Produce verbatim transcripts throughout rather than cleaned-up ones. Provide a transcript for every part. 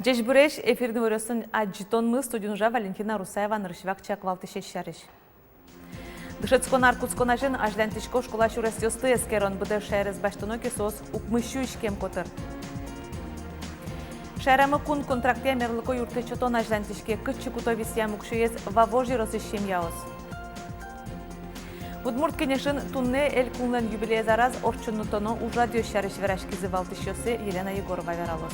Ӟечбуресь! Эфирын иворъёсын адӟытонмы. Студиын ужа Валентина Русаева. Нырысь вакчияк валтӥсез сярысь. Дышетскон ар кутскон азьын азьланьтӥсько школа сюресъёсты эскерон. Быдэс шаерез басьтоно ке, соос укмыссю иськем котыр. Шаерамы кун контрактъя мерлыко юрттэт сётон азьланьтӥське. Кытчы куто висъям уксёез Вавож ёросысь семьяос? Удмурт Кенешын туннэ Элькунлэн юбилеез араз ортчытоно ужрадъёс сярысь вераськизы валтӥсьёсыз. Елена Егорова вералоз.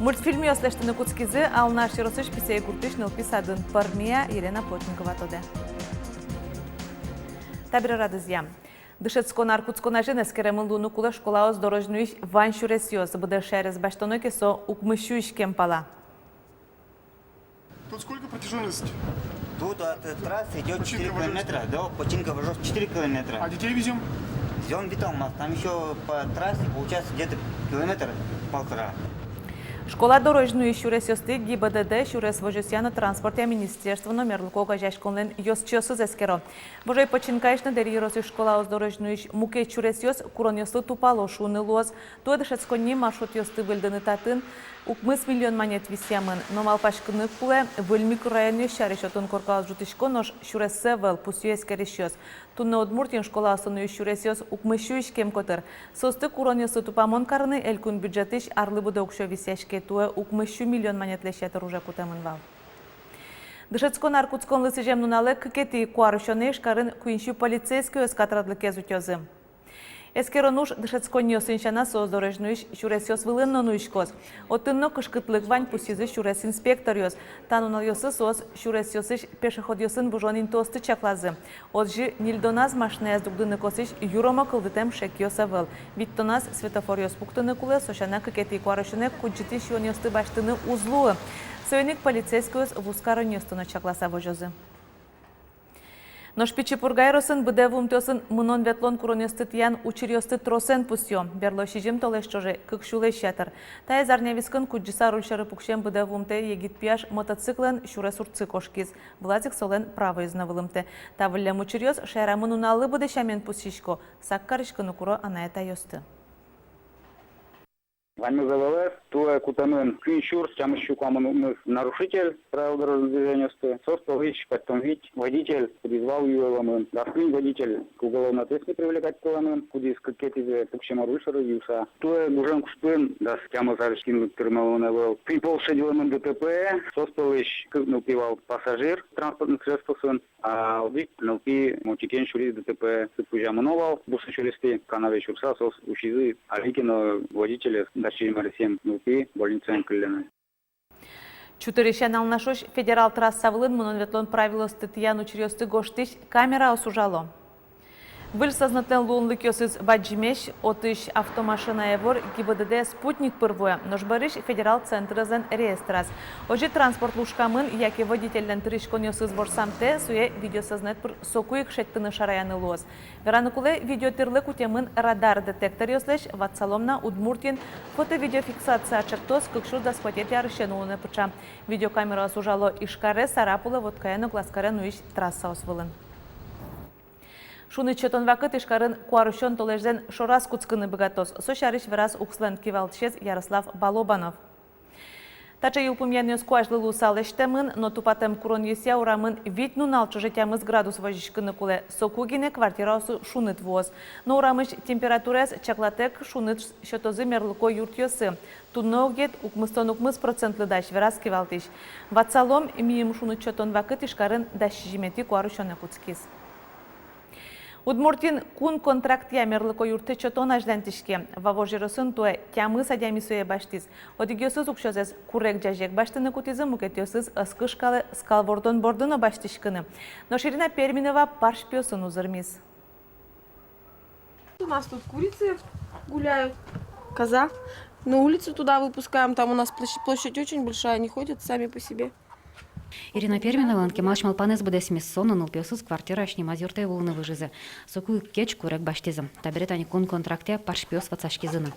Мультфильмъёс лэсьтыны кутскизы Алнаш ёросысь Писэй гуртысь нылпи садын. Пӧрмея Елена Плотникова тодэ. Табере радызъя. Дышетскон ар кутскон азьын эскеремын луыны кулэ школаос дорозь нуись вань сюресъёс. Быдэс шаерез басьтоно ке, со укмыссю иськем пала. Тут сколько протяжённость? Тут от трассы идёт четыре километра, до Починка Вожов четыре километра. А детей везём? Везём Виталмас, там ещё по трассе получается где-то километр полтора. Школа дорозь нуись сюресъёсты ГИБДД, сюрес возёсъя но транспортъя министерство но мерлыко огазеяськонлэн ёзчиосыз эскеро. Вожой Починкаысь но Дэри ёросысь школаос дорозь нуись мукет сюресъёс куронъёслы тупало шуыны луоз. Туэ дышетсконни маршрутъёсты выльдыны татын укмыс миллион манет висъямын. Но малпаськыны кулэ, выль микрорайонъёс сярысь отын коркаос ӝутӥсько, нош сюрессэ ӧвӧл, пусъё эскерисьёс. Туннэ Удмуртиын школаослы нуись сюресъёс укмыссю иськем котыр. Соосты куронъёслы тупамон карыны Элькун бюджетысь арлы быдэ уксё висъяське. Туэ укмыссю миллион манетлэсь ятыр уже кутэмын вал. Дышетскон ар кутсконлы сӥзем нуналэ кыкетӥ куарусёнэ Ижкарын куиньсю полицейскойёс катрадлыкез утёзы. Эскерон уж дышетсконниосын сяна, соос дорозь нуись сюресъёс вылын но нуиськоз. Отын но кышкытлык вань, пусйизы сюрес инспекторъёс. Та нуналъёсы соос сюресъёсысь пешеходъёсын выжон интыосты чаклазы. Озьы ньыльдоназ машинаез дугдыны косӥсь юромо кылдытэм шекъёс ӧвӧл. Витьтоназ светофоръёс пуктыны кулэ. Со сяна, кыкетӥ куарусёнэ кудӟытӥсь юонъёсты басьтыны уз луы. Соин ик полицейскойёс вузкаронъёсты но чакласа возёзы. Нош Пичи Пурга ёросын быдэ вуымтэосын мынон-ветлон куронъёсты тӥян учыръёсты тросэн пусъё. Берло сизьым толэзь ӵоже кык сюлэсь ятыр. Тае зарня вискын кудӟыса руль сьӧры пуксем быдэ вуымтэ егит пияш мотоциклэн сюрес урдсы кошкиз. Вылаз ик солэн правоез но вылымтэ. Та выллем учыръёс шаерамы нуналлы быдэ сямен пусйисько. Сак кариськыны куро анай-атайёсты. Ваньмыз ӧвӧл. Туэ кутэмын куинь сюрс тямыссю куамын укмыс нарушитель правил дорожного движениосты. Соос пӧлысь куатьтон вить водитель, кудӥз вал юэлэмын. Дас куинь водитель к уголовной ответственности привлекать каремын, кудӥз кыкетӥзэ пуксем руль сьӧры юыса. Туэ гужем куспын дас тямыс арысь кинлы тырмемын ӧвӧл. Куинь пол шедьылэмын ДТП. Соос пӧлысь кык нылпи вал пассажир транспортной средствосын. А одӥг нылпи мотикен сюриз ДТП-сы, пузямын но вал, бусысь сюрестӥ, канавае сюрса соос усизы. Али ке но водителез, дас сизьым аресъем нылпи, больницаын кыллемын. Чутырысен Алнашозь федерал трасса вылын мынон-ветлон правилоосты тӥян учыръёсты гожтӥсь камераос ужало. Выль сӧзнэтлэн луонлыкъёсыз бадӟымесь. Отысь автомашиная вор ГИБДД «Спутник» пыр вуэ, нош бӧрысь федерал центрезлэн реестраз. Озьы транспорт лушкамын яке водительлэн тыриськонъёсыз ворсамтэ, сое видеосӧзнэт пыр соку ик шедьтыны, шараяны луоз. Вераны кулэ, видеотырлык утемын радар детекторъёслэсь. Ватсалом на, Удмуртиын фото-видеофиксация ӵектос кык сюрс дас куатетӥ арысен улонэ пыӵа. Видеокамераос ужало Ижкаре, Сарапулэ, Воткае но Глазкаре нуись трассаос вылын. Шуныт сётон вакыт Ижкарын куарусён толэзьлэн шораз кутскыны быгатоз. Со сярысь вераз УКСлэн кивалтӥсез Ярослав Балобанов. Таӵе йылпумъянъёс куазьлы луыса лэсьтэмын, но тупатэм куронъёсъя урамын вить нунал ӵоже тямыс градус возиськыны кулэ. Соку гинэ квартираосы шуныт вуоз. Но урамысь температураез чаклатэк шуныт сётозы мерлыко юртъёсы. Туннэ огет укмыстон укмыс процентлы дась, вераз кивалтӥсь. Ватсалом, мийым шуныт сётон вакыт Ижкарын дас сизьыметӥ куарусёнэ кутскиз. Удмуртиын кун контрактъя мерлыко юрттэт сётон азьланьтӥське. Вавож ёросын туэ тямыс адями сое басьтӥз. Одӥгъёсыз уксёзэс курег-ӟазег басьтыны кутӥзы, мукетъёсыз ӧз кышкалэ скал вордон борды но басьтӥськыны. Нош Ирина Перминова парсь пиосын узырмиз. У нас тут курицы гуляют, коза. На улицу туда выпускаем, там у нас площадь, площадь очень большая, они ходят сами по себе. Ирина Перминовалэн кемалась малпанэз быдэсмиз, со но нылпиосыз квартираысь нимаз юртэ вуылыны выжизы. Соку ик кеч курег басьтӥзы. Табере тани кун контрактъя парсьпиос ватсаськизы на.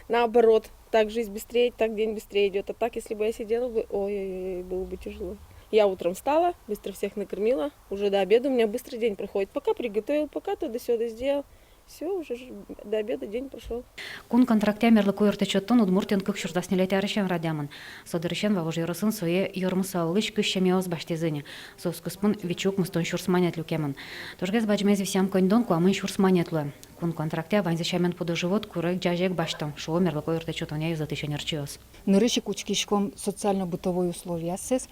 Наоборот, так жизнь быстрее, так день быстрее идёт. А так, если бы я сидела бы, ой-ой-ой, было бы тяжело. Я утром встала, быстро всех накормила, уже до обеда у меня быстрый день проходит. Пока приготовил, пока туда-сюда сделал. Всё, уже ж до обеда день прошёл. Кун контрактъя мерлыко юрттэт сётон Удмуртиын кык сюрс дас ньылетӥ арысен радъямын. Со дырысен Вавож ёросын сое ёрмыса улӥсь кызь семьяос басьтӥзы ни. Соос куспын вить сю укмыстон сюрс манет люкемын. Тужгес бадӟымез висъям коньдон куамын сюрс манет луэ. Кун контрактъя ваньзэ сямен пудо-живот, курег, ӟазег басьтом, шуо мерлыко юрттэт сётонъя ёзэтысь ӧнерчиос. Нырысь ик учкиськом социально-бытовой условиосыз,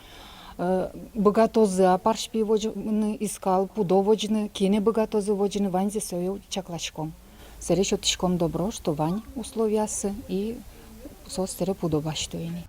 э, быгатозы-а парсьпи возьыны, искал, пудо возьыны, кинэ быгатозы возьыны, ваньзэ сое чакласьком. Сэре сётӥськом добро, что вань условиосыз, и соос сэре пудо басьто ини.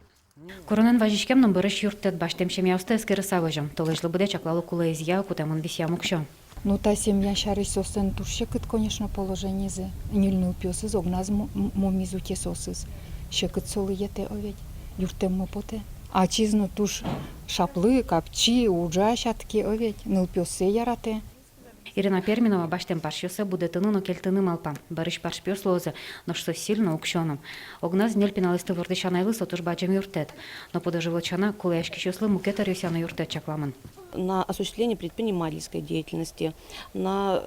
Куронэн вазиськем но бӧрысь юрттэт басьтэм семьяосты эскерыса возём. Толэзьлы быдэ чаклало кулэезъя кутэмын висъям уксё. Ну, та семья сярысь соослэн туж секыт, конечно, положениезы. Ньыль нылпиосыз, огназ му-, м-, мумиз уте соосыз. Секыт солы йӧтэ, о ведь, юрттэммы потэ. Ачиз но туж шаплы, капчи, ужа сятке, о ведь, нылпиоссэ яратэ. Ирина Перминова басьтэм парсьёссэ будэтыны но кельтыны малпа. Бӧрысь парсьпиос луозы, нош со сӥль но, уксё но. Огназ ньыль пиналъёсты вордӥсь анайлы со туж бадӟым юрттэт. Но пудо-живот сяна кулэяськисьёслы мукет ӧръёсъя но юрттэт чакламын. На осуществление предпринимательской деятельности, на,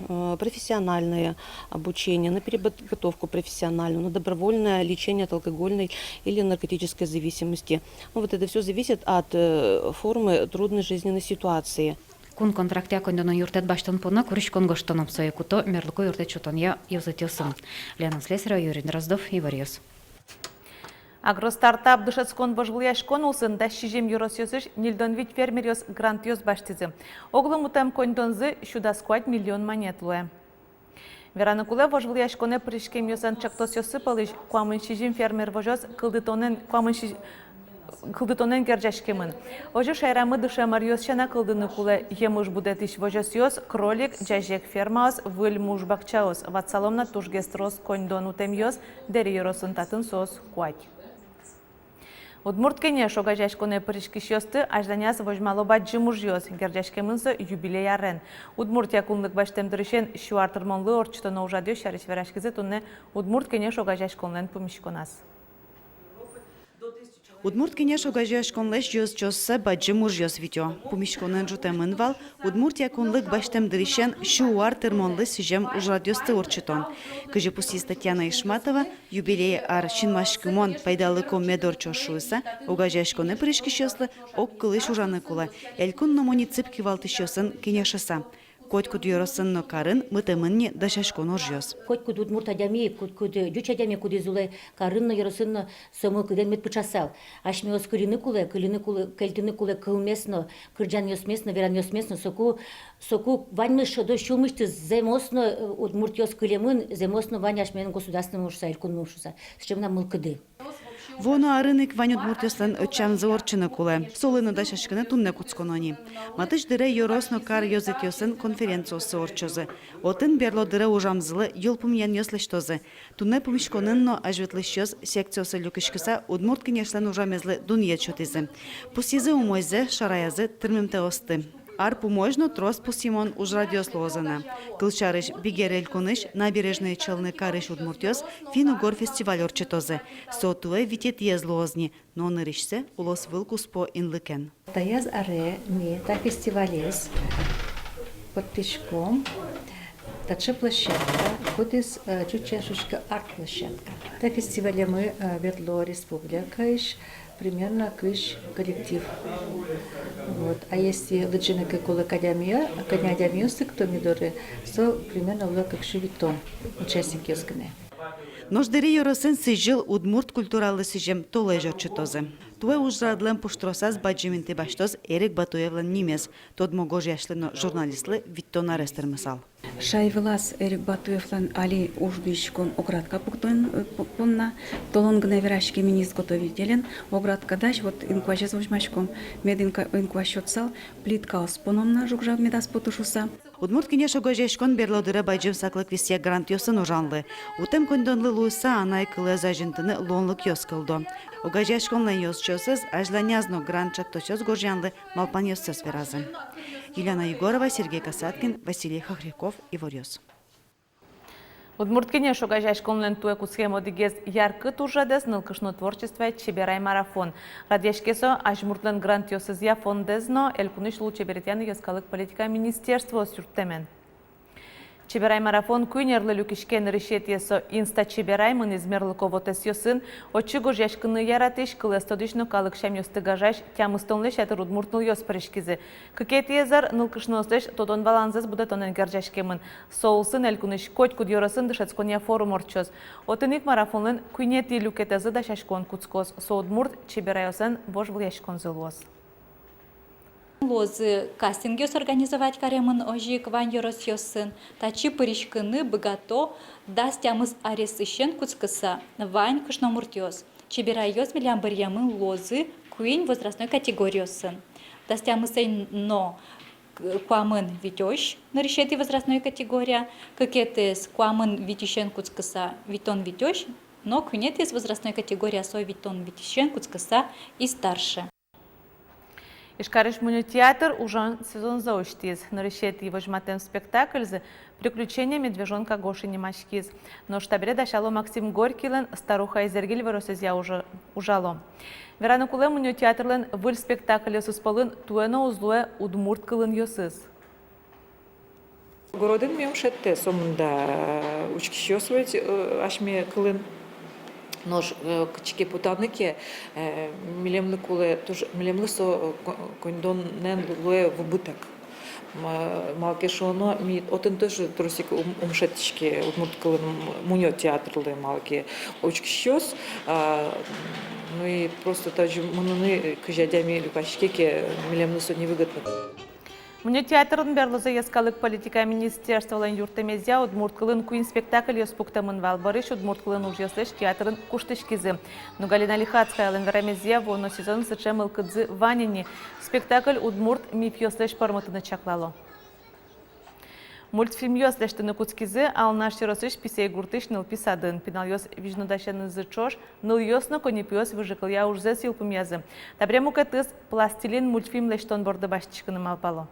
э, профессиональное обучение, на переподготовку профессиональную, на добровольное лечение от алкогольной или наркотической зависимости. Ну, вот это всё зависит от, э, формы трудной жизненной ситуации. Кун контрактъя коньдонэн юрттэт басьтон понна куриськон гожтоно, сое куто мерлыко юрттэт сётонъя ёзэтъёсын. Лена Слесарева, Юрий Дроздов, «Иворъёс». «Агростартап» дышетскон-вожвылъяськон улсын дас сизьым ёросъёсысь ньыльдон вить фермеръёс грантъёс басьтӥзы. Оглом утэм коньдонзы сю дас куать миллион манет луэ. Вераны кулэ, вожвылъяськонэ пыриськемъёслэн чектосъёссы пӧлысь куамын сизьым фермер возёс кылдытонэн, куамын сизь-, кылдытонэн герӟаськемын. Озьы шаерамы дышем ӧръёс сяна кылдыны кулэ емыш будэтӥсь возёсъёс, кролик, ӟазег фермаос, выль муш бакчаос. Ватсалом на, тужгес трос коньдон утэмъёс Дэри ёросын, татын соос куать. «Удмурт кенеш» огазеяськонэ пыриськисьёсты азьланяз возьмало бадӟым ужъёс. Герӟаськемын со юбилей арен. Удмуртия кунлык басьтэм дырысен сю ар тырмонлы ортчытоно ужрадъёс сярысь вераськизы туннэ «Удмурт кенеш» огазеяськонлэн пумиськоназ. «Удмурт кенеш» огазеяськонлэсь ёзчиоссэ бадӟым ужъёс витё. Пумиськонын ӝутэмын вал Удмуртия кунлык басьтэм дырысен сю ар тырмонлы сӥзем ужрадъёсты ортчытон. Кызьы пусйиз Татьяна Ишматова, юбилей ар синмаськымон, пайдалыко мед ортчоз шуыса, огазеяськонэ пыриськисьёслы ог кылысь ужаны кулэ, элькун но муниципал кивалтӥсьёсын кенешыса. Котькуд ёросын но карын мытэмын ни дасяськон ужъёс. Котькуд удмурт адями, котькуд ӟуч адями, кудӥз улэ карын но, ёросын но, со мылкыдэн мед пыӵасал. Асьмеос кыльыны кулэ, кыльыны кулэ, кельтыны кулэ кылмес но, кырӟанъёсмес но, веранъёсмес но, соку, соку ваньмыз шӧдо сюлмысьтыз: зэмос но, э, удмуртъёс кылемын, зэмос но вань асьмелэн государствомы шуса, элькунмы шуса. Сыӵе мынам мылкыды. Вуоно арын ик вань удмуртъёслэн ӧтчамзы ортчыны кулэ. Солы но дасяськыны туннэ кутсконо ни. Матысь дыре ёрос но кар ёзэтъёсын конференциоссы ортчозы. Отын берло дыре ужамзылы йылпумъянъёс лэсьтозы. Туннэ пумиськонын но азьветлӥсьёс секциосы люкиськыса Удмурт кенешлэн ужамезлы дунъет сётӥзы. Пусйизы умойзэ, шараязы тырмымтэосты. Ар пумозь но трос пусйымон ужрадъёс луозы на. Кылсярысь, Бигер элькунысь Набережные Челны карысь удмуртъёс финн-угор фестиваль ортчытозы. Со туэ витетӥез луоз ни, но нырысьсэ улосвыл куспо инлыкен. Таяз аре ми та фестивалез поттӥськом таӵе площадка, кудӥз, э, ӟуч сямен шуиське, арт-площадка. Та фестивале ми, э, ветло республикаысь примерно кызь коллектив. Вот. А если лыдӟыны ке кулэ кӧня адямиос, кӧня адямиос лыкто ми доры, со примерно луэ кык сю витьтон участникъёс гинэ. Нош Дэри ёросын сӥзьыл удмурт культуралы сӥзем толэзь ортчытозы. Туэ ужрадлэн пуштросаз бадӟым инты басьтоз Эрик Батуевлэн нимез. Тодмо гожъясьлы но журналистлы витьтон арес тырмысал. Шай вылаз Эрик Батуевлэн али уждӥськон оградка пуктон, э, п-, понна. Толон гинэ вераськем ини изготовителен, оградка дась, вот, инкуазез возьмаськом. Мед инка-, инкуазь сётсал, плиткаос поном на, жуг-жаг медаз поты шуыса. «Удмурт кенеш» огазеяськон берло дыре бадӟым саклык висъя грантъёсын ужанлы. Утэм коньдонлы луыса, анай кылэз азинтыны луонлыкъёс кылдо. Огазеяськонлэн ёзчиосыз азьланяз но грант ӵектосъёс гожъянлы малпанъёссэс веразы. Юлиана Егорова, Сергей Касаткин, Василий Хохряков, «Иворъёс». «Удмурт кенеш» огазеяськонлэн туэ кутскем одӥгез яркыт ужрадэз — нылкышно творчествоя «Чеберай» марафон. Радъяське со азьмуртлэн грантъёсызъя фондэз но Элькунысь лулчеберетъя но йӧскалык политика министерствоос юрттэмен. «Чеберай» марафон куинь арлы люкиське. Нырысетӥез со «Инста-Чеберай» мынӥз мерлыко вотэсъёсын. Отчы гожъяськыны яратӥсь, кылэз тодӥсь но калык сямъёсты гажась тямыстонлэсь ятыр удмурт нылъёс пыриськизы. Кыкетӥез ар нылкышноослэсь тодон-валанзэс будэтонэн герӟаськемын. Со улсын Элькунысь котькуд ёросын дышетсконъя форум ортчоз. Отын ик марафонлэн куинетӥ люкетэзлы дасяськон кутскоз. Со удмурт чеберайёслэн вожвылъяськонзы луоз. Луозы кастингъёс организовать каремын озьы ик вань ёросъёсын. Татчы пыриськыны быгато дас тямыс аресысен кутскыса вань кышномуртъёс. Чеберайёс милям быръемын луозы куинь возрастной категориосын. Дас тямысэнь но к-, куамын витёзь — нырысетӥ возрастной категория, кыкетӥез куамын витьысен кутскыса витьтон витёзь, но куинетӥез возрастной категория — со витьтон витьысен кутскыса и старше. Ижкарысь мунё театр ужан сезонзэ усьтӥз. Нырысетӥ возьматэм спектакльзы «Приключения медвежонка Гоши» нимаськиз. Нош табере дасяло Максим Горькийлэн «Старуха Изергиль» веросэзъя ужа-, ужало. Вераны кулэ, мунё театрлэн выль спектакльёсыз пӧлын туэ но уз луэ удмурт кылынъёсыз. Городын ми ум шедьтэ, сомында, э, учкисьёс ведь, э, асьме кылын. Нош, э, кытчы ке потаны ке, э, милемлы кулэ туж, милемлы со, э, ко-, коньдонэн луэ выбыток. Ма-, малы ке шуоно, ми отын тоже тросик ум, ум шедьтӥське удмурт кылын, м-, мунё театрлы, малы ке учкисьёс, а, ну и просто тазьы мыныны, э, кызьы адями люкаське ке, милемлы со невыгодно. Мунё театрын берлозэ йӧскалык политика министерстволэн юрттэмезъя удмурт кылын куинь спектакльёс пуктэмын вал. Бӧрысь удмурт кылын ужъёслэсь театрын куштӥськизы. Но Галина Лихацкаялэн верамезъя, вуоно сезонын сыӵе мылкыдзы вань ини. Спектакль удмурт мифъёслэсь пӧрмытыны чаклало. Мультфильмъёс лэсьтыны кутскизы Алнаш ёросысь Писейгуртысь нылпи садын. Пиналъёс визьнодасенызы ӵош нылъёс но коньыпиос выжыкылъя ужзэс йылпумъязы. Табере мукетыз пластилин мультфильм лэсьтон борды басьтӥськыны малпало.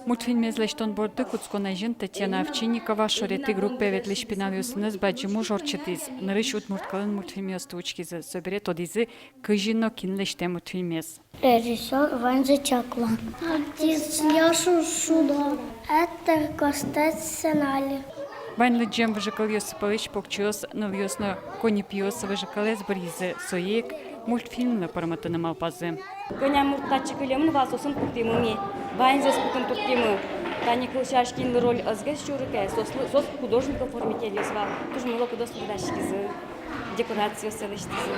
Мультфильмез лэсьтон борды кутскон азьын Татьяна Овчинникова шоретӥ группае ветлӥсь пиналъёсыныз бадӟым уж ортчытӥз. Нырысь удмурт кылын мультфильмъёсты учкизы, собере тодӥзы, кызьы но кин лэсьтэ мультфильмез. Режиссёр ваньзэ чакла. Артистъёс шудо. Актёр костэ сценарий. Вань лыдӟем выжыкылъёс пӧлысь покчиос, нылъёс но коньыпиос выжыкылэз быръизы, сое ик мультфильмлы пӧрмытыны малпазы. Кӧня мурт татчы кылемын вал, соосын турттӥмы ми. Ваньзэс кутын турттӥмы. Тани кылсярысь, кинлы роль ӧз ке сюры ке, соослы, соос художник-оформительёс вал. Туж мыло-кыдо суредаськизы, декорациоссэ лэсьтӥзы.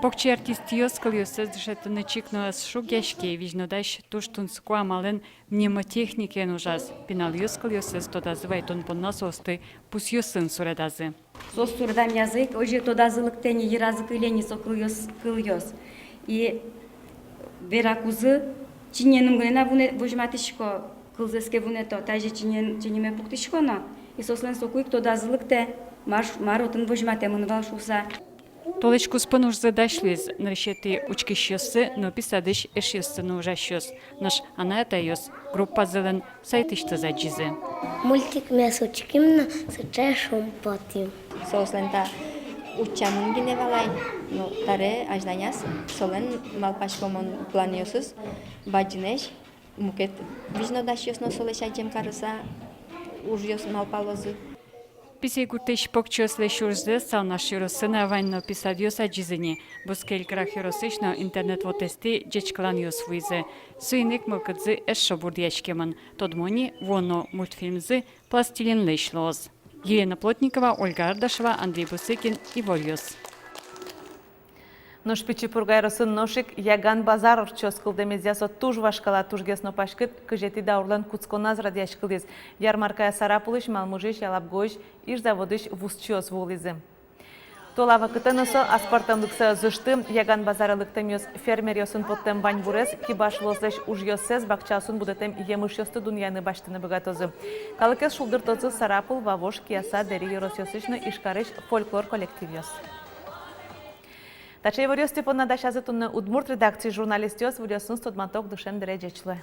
Покчи артистъёс кылъёссэс дышетыны чик но ӧз шугъяське, визьнодась туж тунсыко амалэн мнемотехникаен ужаз. Пиналъёс кылъёссэс тодазы вайтон понна соосты пусъёсын суредазы. Соос суредамъязы ик озьы тодазы лыктэ ни, йыразы кыле ни со кылъёс, кылъёс. И веракузы, чиньыеным гинэ на вунэ-, возьматӥсько, кылзэс ке вунэто, тазьы чиньыен-, чиньыеме пуктӥсько но, и соослэн соку ик тодазы лыктэ, мар, мар отын возьматэмын вал шуыса. Толэзь куспын ужзы дась луиз. Нырысетӥ учкисьёссы нылпи садысь эшъёссы но ужасьёс, нош анай-атайёс группазылэн сайтысьтыз адӟизы. Мультикмес учким но, сыӵе шумпотӥм. Соослэн та утчамын гинэ вал ай, но табере азьланяз солэн, малпасько мон, планъёсыз бадӟынэсь, мукет визьнодасьёс но солэсь адӟем карыса ужъёс малпалозы. Писейгуртысь покчиослэсь ужзэс Алнаш ёросын но вань нылпи садъёс адӟизы ни. Бускель Крах ёросысь но интернет вотэстӥ ӟечкыланъёс вуизы. Соин ик мылкыдзы эшшо бурдъяськемын. Тодмо ни, вуоно мультфильмзы пластилинлэсь луоз. Елена Плотникова, Ольга Ардашева, Андрей Бусыгин, «Иворъёс». Нош Пичи Пурга ёросын нош ик Яган базар ортчоз. Кылдэмезъя со туж вашкала, тужгес но паськыт, кызетӥ даурлэн кутсконаз радъяськылӥз. Ярмаркае Сарапулысь, Малмыжысь, Елабугаысь, Ижзаводысь вузчиос вуылӥзы. Туала вакытэ но со аспӧртэмлыксэ ӧз ышты. Яган базаре лыктэмъёс фермеръёсын поттэм ваньбурез, кибашлыослэсь ужъёссэс, бакчаосын будэтэм емышъёсты дунъяны, басьтыны быгатозы. Калыкез шулдыртозы Сарапул, Вавож, Кияса, Дэри ёросъёсысь но Ижкарысь фольклор коллективъёс. Таӵе иворъёс тӥ понна дасязы туннэ удмурт редакциысь журналистъёс. Выльёсыныз тодматом дышем дыре. Ӟеч луэ.